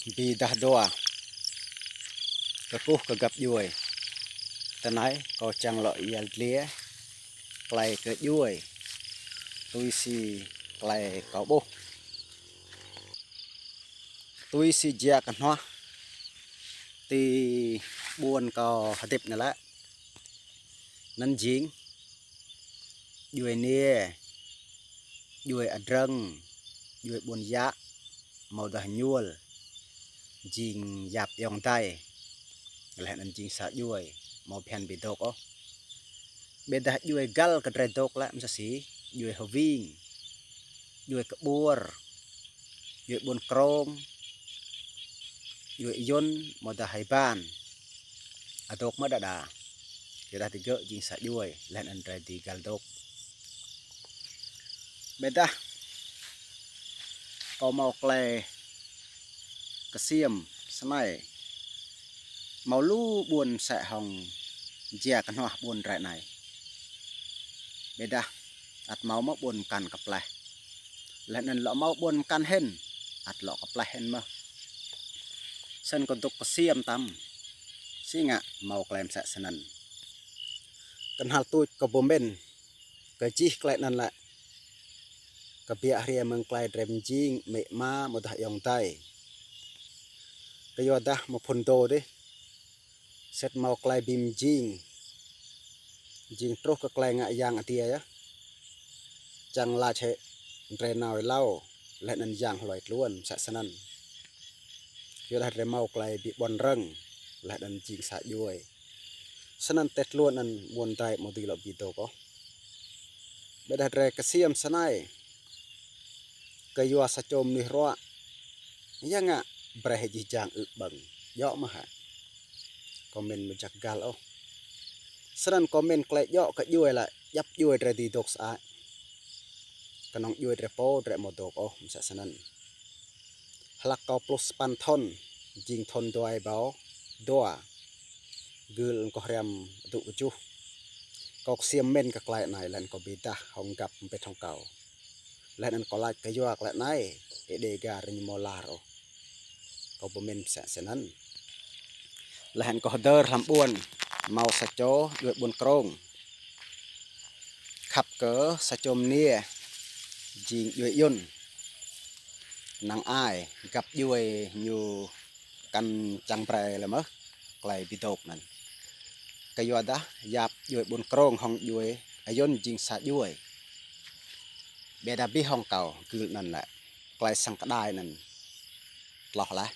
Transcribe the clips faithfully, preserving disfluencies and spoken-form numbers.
Bi dah dua, kkuh kơ găp djuê. Tinei kâo čiăng lŏ yăl dliê klei kơ djuê, tui si klei kâo ƀuh, tui si jia knhuah ti ƀuôn kâo hdĭp anei lĕ. Anăn jing djuê aniê, djuê adrơ̆ng, djuê ƀuôn yă, amâodah ñuôl, jing yap ayŏng adei, leh anăn jing sa djuê, amâo bhiăn bi dôk ôh. Ƀiădah djuê găl kơ drei dôk lĕ msĕ si djuê Hwing, djuê Kƀuôr, djuê Ƀuôn Krông, djuê Ayŭn, amâodah Hêban. Adôk mơh đa đa. Kyuadah digơ̆ jing sa djuê, leh anăn drei dưi găl dôk. Ƀiădah kâo mâo klei ksiêm snei, mâo lu ƀuôn msĕ hŏng jia knhuah ƀuôn drei anei. Ƀiădah ăt mâo mơh ƀuôn mkăn kpleh. Leh anăn lŏ mâo ƀuôn mkăn hĭn, ăt lŏ kpleh hĭn mơh. Snăn kâo dôk ksiêm tăm, si ngă mâo klei msĕ snăn. Knhal tuč kâo bi mĭn kơ jih klei anăn lĕ, kbiă hriê mơ̆ng klei drei mjing amĭ ama amâodah ayŏng adei. Kyuadah mơ̆ng phŭn dô dih, sĭt mâo klei bi mjing, jing truh kơ klei ngă yang adiê yơh. Čiăng lač hĕ drei nao êlâo, leh anăn yang hluê tluôn msĕ snăn. Kyuadah drei mâo klei bi ƀuăn rơ̆ng, leh anăn jing sa djuê. Snăn ti tluôn anăn ƀuôn drei amâo dưi lŏ bi dôk ôh. Ƀiădah drei ksiêm snei, kyua sa čô mnuih ruă, ya ngă brei hĕ jih jang ư̆ ƀơ̆ng, djŏ mơh hĕ. Kâo mĭn amâo jăk găl ôh. Snăn kâo mĭn klei djŏ kơ djuê lĕ, djăp djuê drei dưi dôk sơăi. Knŏng djuê drei pô drei amâo dôk ôh, msĕ snăn. Hlăk kâo pluh sa păn thŭn, jing thŭn dua êbâo dua, gưl kâo hriăm adŭ kjuh. Kâo ksiêm mĭn kơ klei anei, leh anăn kâo bi êdah hŏng găp mbĭt hŏng kâo. Leh anăn kâo lač kyua klei anei, Êđê Ga ñu amâo lar ôh. Kâo bi mĭn msĕ snăn. Leh anăn kâo hdơr hlăm ƀuôn, mâo sa čô djuê Ƀuôn Krông khăp kơ sa čô mniê jing djuê Ayŭn. Năng ai găp djuê ñu kăn čiăng brei leh mơh klei bi dôk anăn. Kyuadah yap djuê Ƀuôn Krông hŏng djuê Ayŭn jing sa djuê. Ƀiădah bi hŏng kâo gưl anăn lĕ, klei săng kđai anăn tloh leh.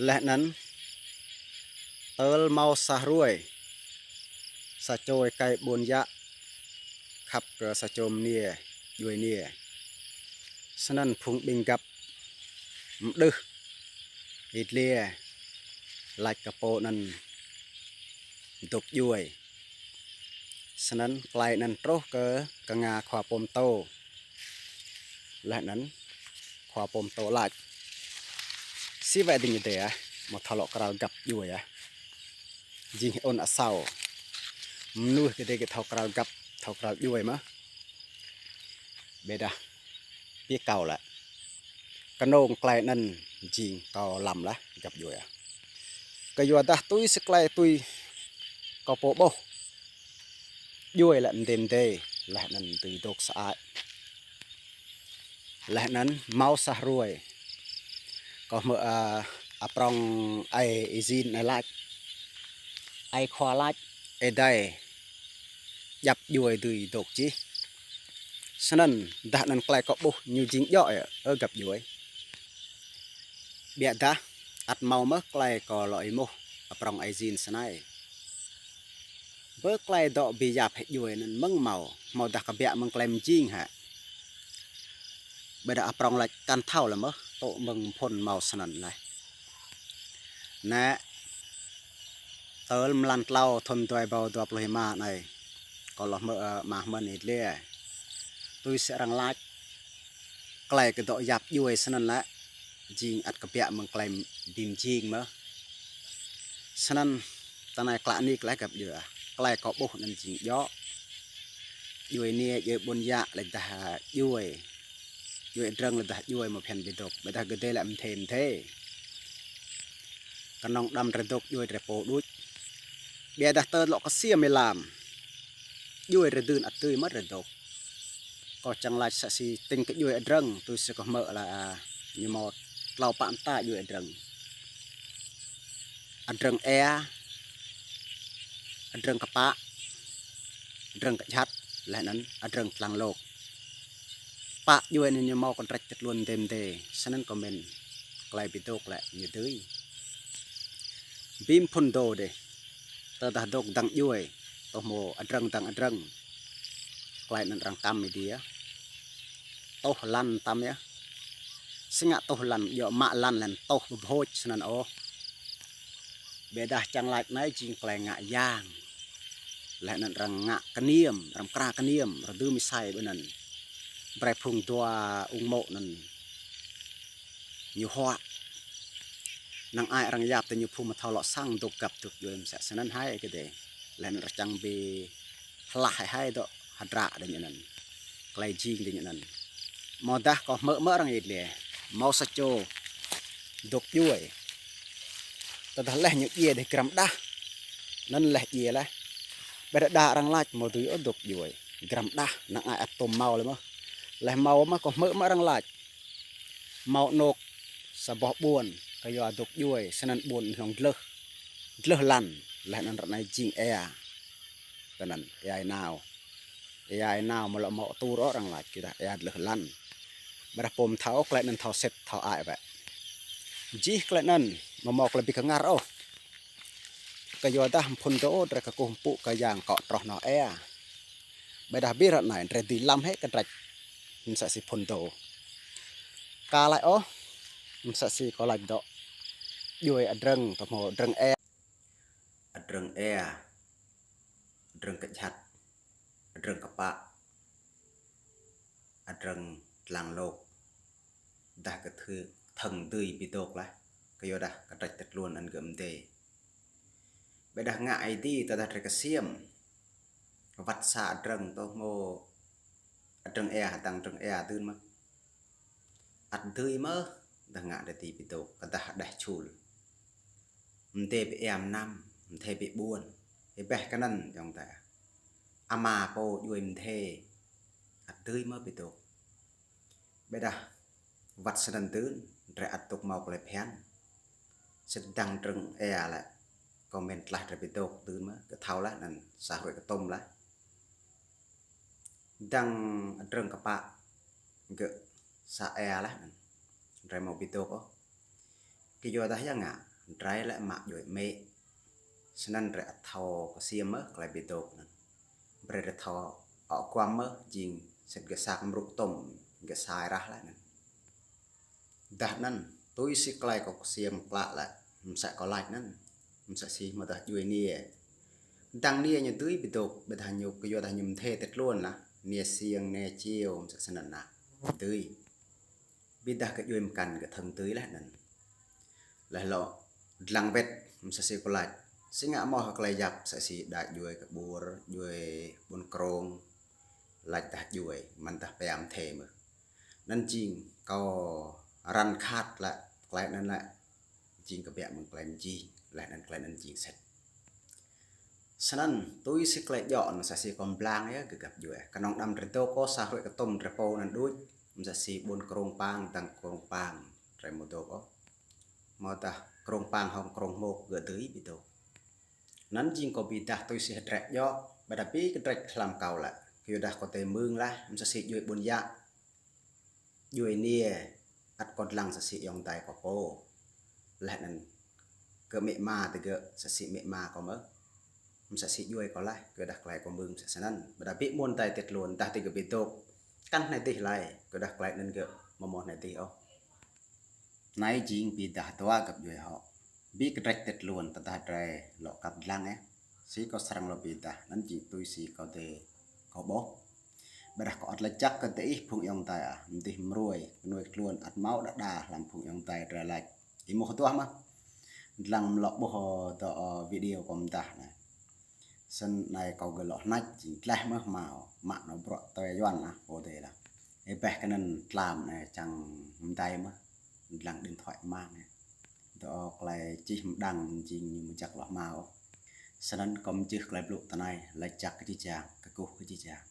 Leh anăn tơl mâo sa hruê, sa čô êkei ƀuôn yă khăp kơ sa čô mniê djuê aniê. Snăn phung ƀĭng găp mđưh êdliê lač kơ pô anăn dôk djuê. Snăn klei anăn truh kơ knga khua pô mtô. Leh anăn khua pô mtô lač: Si wĕ dĭng êdei ah, amâo thâo lŏ kral găp djuê ah. Jing hĕ ŭn asâo. Mnuih kơ dê kơ thâo kral găp, thâo kral djuê mơh. Ƀiădah bi kâo lĕ, knông klei anăn jing kâo lăm leh găp djuê ah. Kyuadah tui si klei tui kâo pô ƀuh, djuê lĕ mdê mdê, leh anăn dưi dôk sơăi. Leh anăn mâo sa hruê, kâo hmư̆, a, a prŏng ai êjin ai lač, ai khua lač, êdei djăp djuê dưi dôk jih. Snăn dah anăn klei kâo ƀuh ñu jing djŏ yơh, ơ găp djuê. Ƀiădah ăt mâo mơh klei kâo lŏ êmuh a prŏng ai êjin snei: Bơ klei dŏ bi yap hĕ djuê anăn mơ̆ng mâo, amâodah kbiă mơ̆ng klei mjing hĕ? Ƀiădah a prŏng lač kăn thâo leh mơh, tŭ mơ̆ng phŭn mâo snăn leh. Nĕ, tơl mlan tlâo thŭn dua êbâo dua pluh êma anei, kâo lŏ hmư̆, ơ, ama Hmăn Êdliê, tui si arăng lač, klei kơ dŏ yap djuê snăn lĕ jing ăt kbiă mơ̆ng klei bi mjing mơh. Snăn tinei klă nik leh găp djuê ah, klei kâo ƀuh anăn jing djŏ. Djuê aniê, djuê ƀuôn yă, leh dah, a, djuê Djuê adrơ̆ng leh dah djuê mâo bhiăn bi dôk. Ƀiădah gơ̆ dê lĕ mthê mthê. Knŏng đăm drei dôk djuê drei pô đuč. Ƀiădah tơ lŏ ksiêm êlam. Djuê drei dưn ăt dưi mơh drei dôk. Kâo čiăng lač msĕ si tĭng kơ djuê adrơ̆ng, tui si kâo hmư̆ leh, a, ñu mâo tlâo pă mta djuê adrơ̆ng. Adrơ̆ng êa, adrơ̆ng kpă, adrơ̆ng kjhat, leh anăn adrơ̆ng tlang lôk. Pă djuê anăn ñu mâo kdrêč tĭt tluôn mdê mdê, snăn kâo mĭn klei bi dôk lĕ ñu dưi. Bi mphŭn dô dih, tơdah dôk dăng djuê, tơ mâo adrơ̆ng dăng adrơ̆ng. Klei anăn arăng kăm êdi yơh. Tuh lăn tăm yơh. Si ngă tuh lăn, djŏ mă lăn leh anăn tuh ƀu bhôč snăn ôh. Ƀiădah čiăng lač anei jing klei ngă yang. Leh anăn arăng ngă kniêm, arăng mkra kniêm, arăng dưm êsei ƀơ anăn. Brei phung dua ung mô̆ anăn ñu huă. Năng ai arăng yap tơ ñu phung amâo thâo lŏ săng dôk găp dôk djuê msĕ snăn hai kơ dê. Leh anăn arăng čiăng bi hlah hai hai dŏ hdră dê ñu anăn. Klei jing dê ñu anăn. Amâodah kâo hmư̆ mơh arăng yăl dliê. Mâo sa čô dôk djuê. Tơdah leh ñu djiê dih gram đah. Anăn leh djiê leh. Ƀiădah đa arăng lač amâo dưi ôh dôk djuê. Gram đah, năng ai ăt tuôm mâo leh mơh. Leh mâo mơh kâo hmư̆ mơh arăng lač. Mâo anôk sa boh ƀuôn, kyua dôk djuê, snăn ƀuôn hlŏng dlưh. Dlưh lăn, leh anăn ară anei jing êa. Kơnăn, êa ênao. Êa ênao amâo lŏ mâo atur ôh arăng lač, kyuadah êa dlưh lăn. Ƀiădah pô amâo thâo ôh klei anăn thâo sĭt, thâo ai wĕ. Jih klei anăn, amâo mâo klei bi kngăr ôh. Kyuadah mphŭn dô drei kkuh mpŭ kơ yang kŏ troh noh êa. Ƀiădah bi ară anei drei dưi lăm hĕ kdrêč msĕ si mphŭn dô. Ka lač ôh, msĕ si kâo lač dŏ. Djuê adrơ̆ng, tơ mâo adrơ̆ng êa. Adrơ̆ng êa, adrơ̆ng kjhat, adrơ̆ng kpă, adrơ̆ng tlang lôk. Dah kơ thơ-, thơ̆ng dưi bi dôk leh, kyuadah kdrêč tĭt tluôn anăn gơ̆ mdê. Ƀiădah ngă êdi tơdah drei ksiêm. Wăt sa adrơ̆ng tơ mâo adrơ̆ng êa, hdơ̆ng adrơ̆ng êa dưn mơh. Ăt dưi mơh, dah ngă drei ti bi dôk, kơdah hđeh čhul. Mdê bi êa mnăm, mdê bi ƀuôn. Êbeh kơnăn ayŏng adei. Ama pô djuê mdê. Ăt dưi mơh bi dôk. Ƀiădah wăt snăn dưn, drei ăt dôk mâo klei bhiăn. Sĭt dăng adrơ̆ng êa lĕ. Kâo mĭn tlaih drei bi dôk dưn mơh, kơ thâo leh anăn sa hruê kơ tŭm leh. Dăng adrơ̆ng kpă gơ̆ sa êa leh anăn. Drei amâo bi dôk ôh. Kyuadah ya ngă, drei lĕ mă djuê amĭ. Snăn drei ăt thâo ksiêm mơh klei bi dôk anăn. Brei drei thâo ŏ kuăm mơh jing sĭt gơ̆ sa kmrŭ tŭm, gơ̆ sa êrah leh anăn. Dah anăn, tui si klei kâo ksiêm klă lĕ, msĕ kâo lač anăn, msĕ si amâodah djuê aniê. Dăng aniê ñu dưi bi dôk, ƀiădah ñu kyuadah ñu mdê tĭt tluôn lah, aniê siêng, aniê čiêu, msĕ snăn lah, dưi. Ƀiădah kơ djuê mkăn kơ thơ̆ng dưi leh anăn. Leh lŏ dlăng wĭt, msĕ si kâo lač, si ngă mâo hŏng klei yap, msĕ si đa djuê kơ ƀuôn, djuê ƀuôn krông, lač dah djuê, măn dah pia mdê mơh. Anăn jing kâo răn khăt lĕ, klei anăn lĕ, jing kbiă mơ̆ng klei mjing, leh anăn klei anăn jing sĭt. Snăn, tui si klei djŏ anăn msĕ si kâo mblang yơh gơ̆ găp djuê. Knŏng đăm drei dôk kơ sa hruê kơ tŭm drei pô anăn đuč, msĕ si ƀuôn krông pang, dăng krông pang, drei amâo dôk ôh. Amâodah krông pang hŏng krông mok gơ̆ dưi bi dôk. Anăn jing kâo bi dah tui si hdră djŏ, ƀiădah bi kdrêč hlăm kâo lĕ. Kyuadah kâo tê mưng lah, msĕ si djuê ƀuôn yă. Djuê aniê, ăt kâo dlăng msĕ si ayŏng adei kâo pô. Leh anăn kơ amĭ ama digơ̆ msĕ si amĭ ama kâo mơh. Msĕ si djuê kâo leh, kyuadah klei kâo mưng msĕ snăn. Ƀiădah bi ƀuôn adei tĭt tluôn, dah digơ̆ bi dôk. Kăn anei dih lei, kyuadah klei anăn gơ̆ amâo mâo anei dih ôh. Anei jing bi dah dua găp djuê hŏ. Bi kdrêč tĭt tluôn tơdah drei lŏ kăp dlăng êh. Si kâo srăng lŏ bi dah, anăn jing tui si kâo dê kâo ƀuh. Ƀiădah kâo ăt lač jăk kơ diih phung ayŏng adei ah, mdih mruê, knuê tluôn ăt mâo đa đa hlăm phung ayŏng adei drei lač. Êmuh duah mơh. Dlăng mlŏ ƀuh dŏ, ơ, video kâo mdah anei. Snăn anei kâo gơ̆ lŏ hnač, jing dleh mơh mâo, mă nao bruă tue Yuăn ah, pô dê lah. Êbeh kơ anăn tlam anei čiăng mdei mơh, dlăng điện thoại mang anei. Dŏ klei čih mđăng jing ñu mjăk lŏ hmao. Snăn kâo mjưh klei blŭ tinei, lač jăk kơ jih jang, kkuh kơ jih jang.